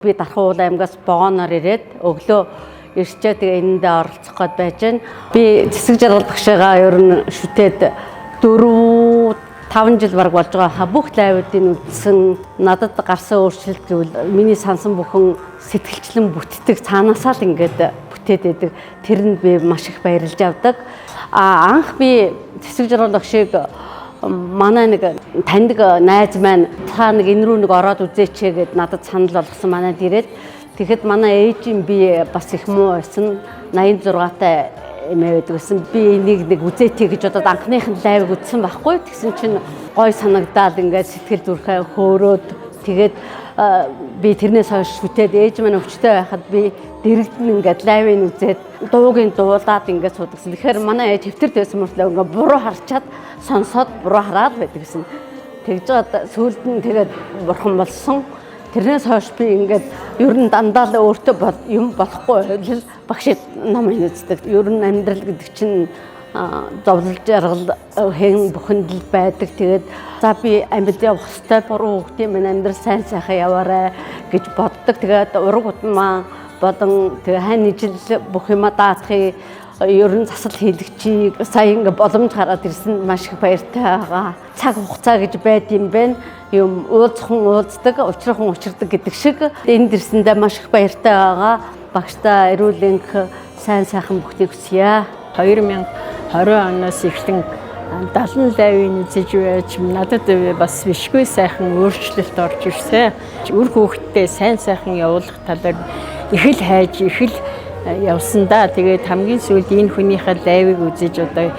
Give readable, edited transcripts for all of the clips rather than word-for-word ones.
Би Дархан уул аймгаас вагоноор ирээд өглөө ирчээ, тэгээ энэндээ оролцох гээд байж байна. Би Цэцэг жаргал багшаагаа ер нь шүтээд 4 5 жил бараг болж байгаа. Бүх live уудыг үзсэн, надад гарсан өөрчлөлт гэвэл миний сансан бүхэн сэтгэлчлэн бүтдэг, цаанаасаа л ингээд бүтээд байдаг. Тэрэнд би маш их баярлж авдаг. А анх би Цэцэг жаргал багшийг манай нэг таньдаг найз маань та нэг энэ рүү нэг ороод үзээч гэд надад санал болгосон, манайд ирээд. Тэгэхэд манай ээжийн би бас их муу байсан, 86 та эмээ байдаг гэсэн. Би энийг нэг үзээтэй гэж бодоод анхных нь live ыг үзсэн байхгүй. Тэгсэн чинь гой санагдаал, ингээд сэтгэл зүрхээ хөөрөөд, тэгээд би тэрнээс хойш шүтээд, ээж маань өвчтэй байхад би дэрэгдэн ингээд live ыг үзээд, дуугийн дуулаад ингээд суудагсан. Тэгэхээр манай ээж хэвтэрт байсан мөртлөө ингээд буруу харчаад, сонсоод буруу хараад байдаг гэсэн. Тэгж жаад сүүлд нь тэгээд бурхан болсон. Тэрнээс хойш би ингээд ер нь дандаа л өөртөө юм болохгүй байвал багш ном үздэг. Ер нь амьдрал гэдэг чинь зовлол, жаргал хэн бүхэнд л байдаг. Тэгээд за би амьд явах хэвээр, буруу хүүхдийн минь амьдрал сайн сайхан яваарай гэж боддог. Тэгээд ураг удмаа болон тэгээ хань ижил бүх юма даатахыг ер нь засал хийлэгчийг сая ингээ боломж гараад ирсэн, маш их баяртай байгаа. Цаг хугацаа гэж байд юм байна. Юм уулзах хүн уулздаг, учрах хүн учирдаг гэдэг шиг энд ирсэндээ маш их баяртай байгаа. Багштай эрүүл энх, сайн сайхан бүхнийг хүсье. 2020 оноос эхлэн 70 live ыг үзэж байж надад бас бишгүй сайхан өөрчлөлт орж ирсэн. Үр хүүхдтэй сайн сайхан явуулах талаар их л хайж, их л явсан да. Тэгээд хамгийн сүүлд энэ хүнийхээ live ыг үзэж одоо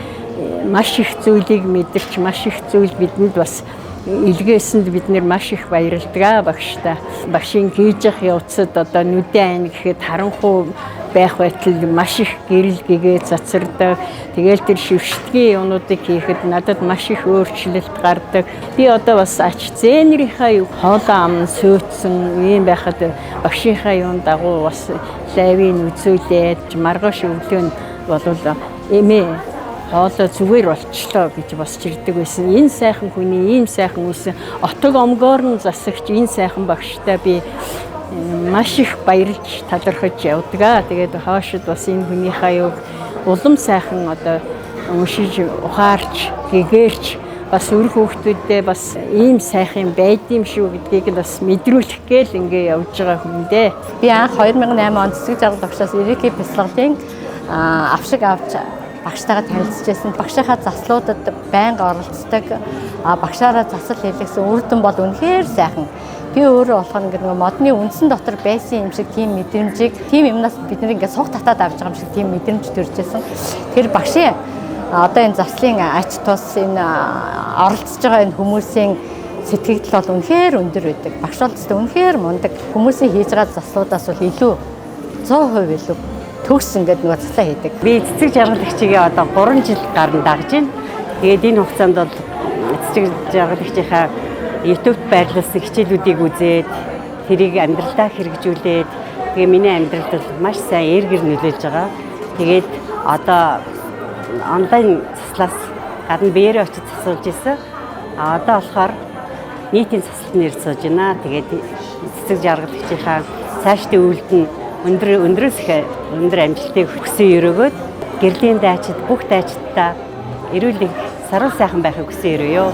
маш их зүйлийг мэдэрч, маш их зүйл бидэнд бас илгээсэнд бид нэр маш их баярлдаг багштай. Багшийн хийж явах явцад одоо нүдэн айн гэхэд харанхуй байх байтал маш их гэрэл гэгээ цацардаг. Тэгээл тэр шившдгийн юмнуудыг хийхэд надад маш их өөрчлөлт гардаг. Би одоо бас ач зээнэрийнхаа хоолоо ам сүйтсэн ийм байхад багшийнхаа юун дагуу бас live ыг үзүүлээд маргааш өглөө нь болвол эмээ, хоолой зүгээр болчлоо гэж босч ирдэг байсан. Энэ сайхан хүний ийм сайхан үсэн отог омгоор нь засагч энэ сайхан багштай би маш их баярлж талархаж явдаг. Тэгээд хоошид бас энэ хүнийхээ юг улам сайхан одоо уншиж, ухаарч, гэгээрч, бас үр хүүхдүүдэд бас ийм сайхан байдсан шүү гэдгийг л бас мэдрүүлэх гээл ингээ явж байгаа хүн дээ. Би анх 2008 онд Цэцэг жаргал багшаас Рейки бясалгалын авшиг авч багштайгаа танилцж байсан. Багшийнхаа заслуудад байнга оролцдог. Багшаараа засал хийлгэсэн үр дүн бол үнэхээр сайхан. Би өөрөө болохоор ингээд нөгөө модны үндсэн дотор байсан юм шиг тийм мэдрэмжийг, тийм юмнаас бид нэг ингээд суг татаад авч байгаа юм шиг тийм мэдрэмж төрж байсан. Тэр багшийн одоо энэ заслын ач тус, энэ оролцож байгаа энэ хүмүүсийн сэтгэгдэл бол үнэхээр өндөр байдаг. Багш бол зөв үнэхээр мундаг. Хүмүүсийн хийж байгаа заслуудаас бол илүү 100% илүү төгс ингээд нөгөө заслаа хийдэг. Би Цэцэг жаргалагчийг одоо 3 жил гарan дагж байна. Тэгээд энэ хугацаанд бол Цэцэг жаргалагчийнхаа YouTube-д байрлуулсан хичээлүүдийг үзээд, тэрийг амьдралдаа хэрэгжүүлээд, тэгээ миний амьдралд бол маш сайн эргэр нөлөөлж байгаа. Тэгээд одоо онлайн заслаас гадна биеэрээ очиж засуулж исэн. А одоо болохоор нийтийн заслалт нэр сууж байна. Тэгээд Цэцэг жаргалагчийнхаа цаашдын үйлд нь өндөр өндрөөс их өндөр амжилтыг хүсэн өрөөгөөд гэрлийн дайчид, бүх дайчидтай эрүүл, саруул сайхан байхыг хүсэн өрөөё.